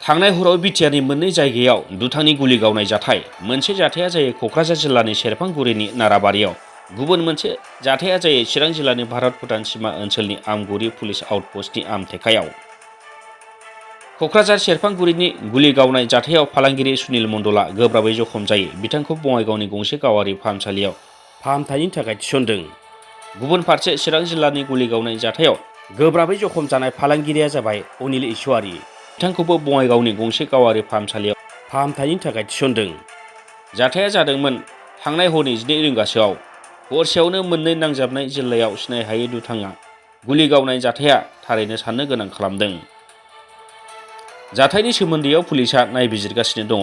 थांनाय हराव बिटिआरनि मोननै जायगायाव दुथांनि गुलि गावनाय जाथाय। मोनसे जाथाया जायो क'क्राझार जिल्लानि सेरफांगुरिनि नाराबारियाव, गुबुन मोनसे जाथाया जायो चिरां जिल्लानि भारत भुटान सिमा ओनसोलनि आमगुरि पुलिस आउटपस्टनि आमथेखायाव। क'क्राझार सेरफांगुरिनि गुलि गावनाय जाथायाव फालांगिरि सुनिल मण्डलआ गोब्राबै जखम जायो। बिथांखौ बङाइगावनि गंसे गावारि फाहामसालियाव फाहामथायनि थाखाय थिसनदों। गुबुन फारसे चिरां जिल्लानि गुलि गावनाय जाथायाव गोब्राबै जखम जानाय फालांगिरिया जाबाय अनिल इसवारि। बिथांखौबो बङाइगावनि गंसे गावारि फाहामसालियाव फाहामथायनि थाखाय थिसनदों। जाथाया जादोंमोन थांनाय हरनि 12 रिंगासोआव। हरसेयावनो मोननै नांजाबनाय जिल्लायाव सिनायहायै दुथाङा गुलि गावनाय जाथाया थारैनो साननो गोनां खालामदों। जाथायनि सोमोन्दैआव पुलिसआ नायबिजिरगासिनो दङ।